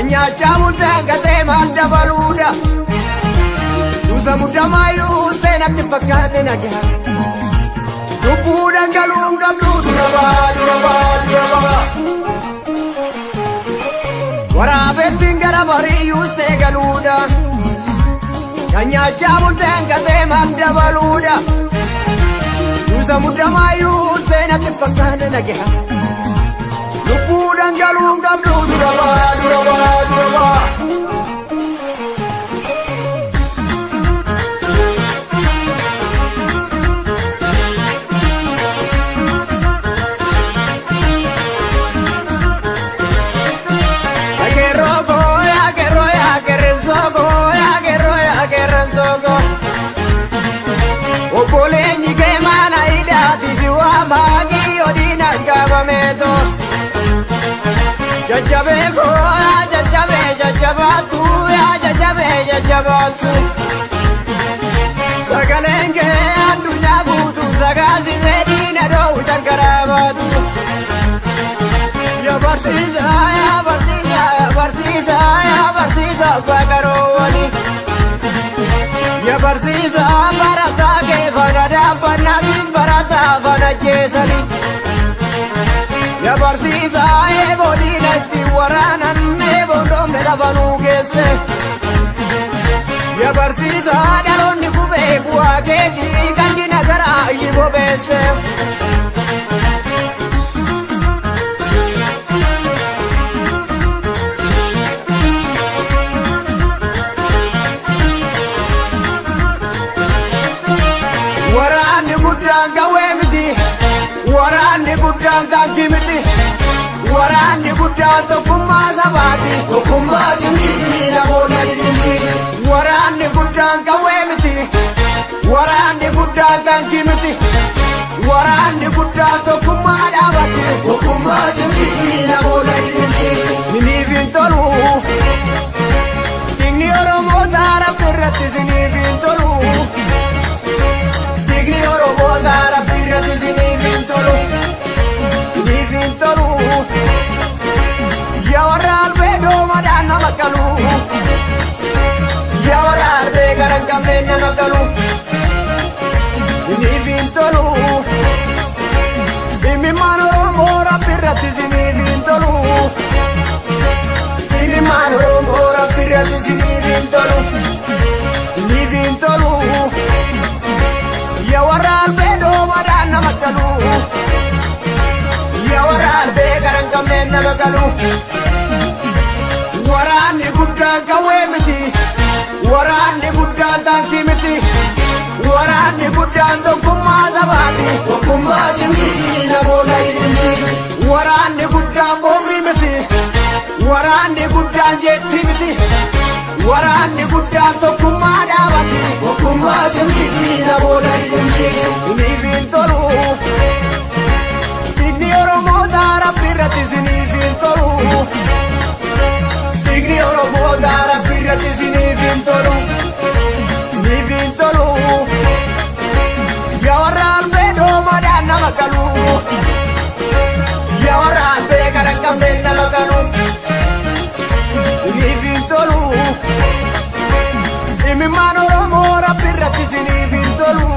Kan nyaachaa bultee gatee maal dabaluudha? Duusa muddamaayyuu seenatti fakkaate nagaa. Lubbuu dhangaluun qabdu dura baa dura baa dura baa. Waraabettiin gara bariyyuus ta'e galuudha. Kan nyaachaa bultee gatee maal dabaluudha? Duusa muddamaayyuu seenatti fakkaate nagaa. Lubbuu dhangaluun qabdu dura baa dura baa dura baa. Obboleenyi kee mana hidhaati si waamaa kiyyoo qabameeto. Jajjabee koo jajjabee jajjabaatu jajjabee jajjabaatu. Sagaleen kee addunyaa guutuu sagaasisee diina dhoowwu jankarabaatu. Yaa barsiisaa yaa barsiisaa yaa barsiisaa yaa barsiisaa baqaroowwani. Yaa barsiisaa barataa kee faana dhaabbannaa siis barataa faana jeesani. Yaa barsiisaa eeboo diinatti waraanan eeboo dhoomne lafanuu geesse. Yaa barsiisaa dhaloonni qubee bu'aa keetii kan diina garaa ishii bobeesse. Waraanni guddaan qawwee miti, waraanni guddaan taankii miti, waraanni guddaan tokkummaa sabaati. Tokkummaa cimsii namoota cimsii. Waraanni guddaan qawwee miti, waraanni guddaan taankii miti, waraanni guddaan tokkummaa dhaabati. Tokkummaa cimsii namoota cimsii. Siniif hin tolu, dhiigni Oromoota Rabbi irratti siniif hin tolu. Dhiigni Oromoota Rabbi irratti siniif hin tolu. Siniif hin tolu. Yaa warra albee doomadhaan nama qalu. Yaa warra albee gara hin qabneen nama qalu. Siniif hin tolu. Dhimmimaan Oromoo Rabbi irratti siniif hin tolu. Dhimmimaan Oromoo Rabbi irratti siniif hin tolu. Siniif hin tolu. Yaa warra albee doomadhaan nama qalu. Yaa warra albee gara hin qabneen nama qalu. Waraanni guddaan qawwee miti. Waraanni guddaan taankii miti. Waraanni guddaan tokkummaa sabaati. Tokkummaa cimsii namoota cimsii. Waraanni guddaan boombii miti. Waraanni guddaan jeettii miti. Waraanni guddaan tokkummaa dhaabati. Tokkummaa cimsii namoota cimsii. Siniif hin tolu. Dhiigni Oromoota Rabbi irratti siniif hin tolu. Dhiigni Oromoota Rabbi irratti siniif hin tolu. Siniif hin tolu. Yaa warra albee doomadhaan nama qalu. Yaa warra albee gara hin qabneen nama qalu. Siniif hin tolu. Dhimmimaan Oromoo Rabbi irratti siniif hin tolu.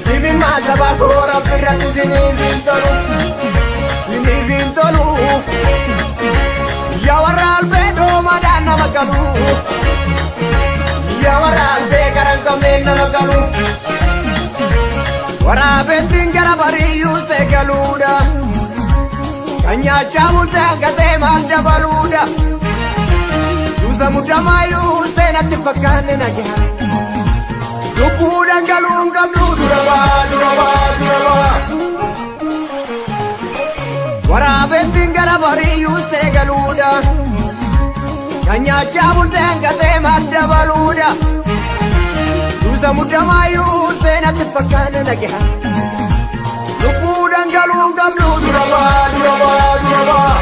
Dhimmimaan saba koo Rabbi irratti siniif hin tolu. Siniif hin tolu. Yaa warra albee doomadhaan nama qalu. Yaa warra albee gara hin qabneen nama qalu. Waraabettiin gara bariyyuus ta'e galuudha. Kan nyaachaa bultee gatee maal dabaluudha? Duusa muddamaayyuu seenatti fakkaanne nagaa. Lubbuu dhangaluun qabdu dura baa dura baa dura baa. Waraabettiin gara bariyyuus ta'e galuudha. Kan nyaachaa bultee gatee maal dabaluudha? Duusa muddamaayyuu seenatti fakkaanne nagaa. Lubbuu dhangaluun qabdu dura baa dura baa dura baa.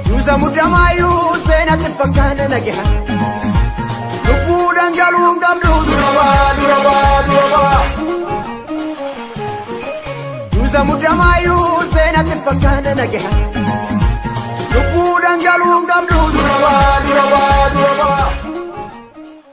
Duusa muddamaayyuu seenatti fakkaanne nagaa. Lubbuu dhangaluun qabdu dura baa dura baa dura baa. Duusa muddamaayyuu seenatti fakkaanne nagaa. Halkan galuu hin qabdu dura waa dura waa.